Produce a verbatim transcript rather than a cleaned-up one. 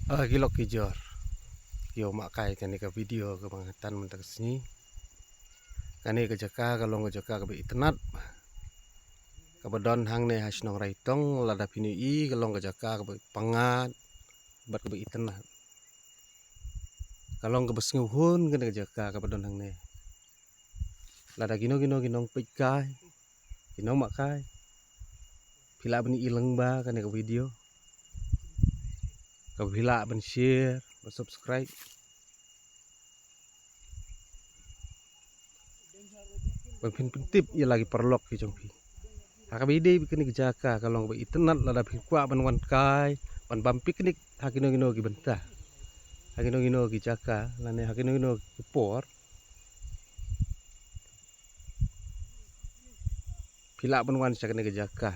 Ah, ki lok ki jor. Ki ïoh mah kai kane ka video kaba nga tan mynta ka sngi. Kane ka jaka ka long ka jaka kaba itynnad. Kaba don hangne ha shnong Raitong, lada phin ïohi ka long ka jaka kaba pyngngad bad kaba itynnad. Ka long kaba sngewhun kane ka jaka kaba don hangne. Lada kino kino ki nongpeitkai, ki nongmahkai, phi lah ban ïohi lyngba kane ka video. Kaba phi lah ban share, ban subscribe, ban phin pyntip ïa la ki paralok ki jong phi. Ha kaba ïadei bad kane ka jaka ka long kaba itynnad, lada phi kwah ban wan kai, ban bam picnic ha kino kino ki bynta, ha kino kino ki jaka lane ha kino kino ki por, phi lah ban wan sha kane ka jaka.